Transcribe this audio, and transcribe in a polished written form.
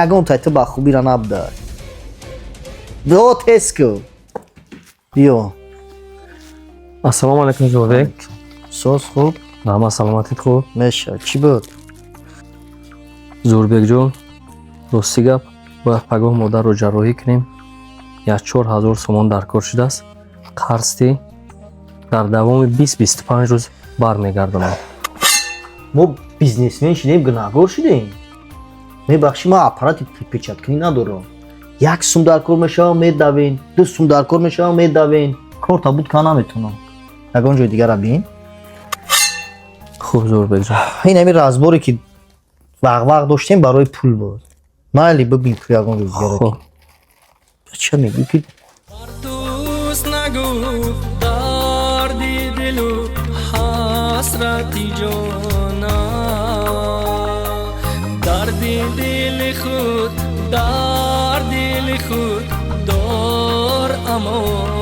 Ягон тай ту ба хубира набуда. До теску. Биё. Ассалому алайкум, Зурбек. Соз, хуб? Нама, саломатит хуб? Мешавад. Чӣ буд? Зурбекҷон, рости гап, бояд пагоҳ модарро ҷарроҳӣ кунем. Як 4000 сомон дар кор шудааст. Қарзти дар давоми 20-25 рӯз бармегардонам. Мо бизнесмен шудем, гунаҳгор шудем? Мебахшӣ, ман аппарати печаткунӣ надорам. Як сум дар кор мешавам, медавен, ду сум дар кор мешавам, медавен. Корта буд ка наметонам. Ягон ҷои дигара бин. Хуб, Зурбекҷон. Ин ҳамин разборе, ки вақвақ доштем, барои пул буд. Майли, бибин ку ягон ҷои дигара. Хуб. Ча мегӯӣ ки? Дӯст нагуфт дарди дилу ҳасрати ҷона, дарди дили худ дар дили худ дор амона.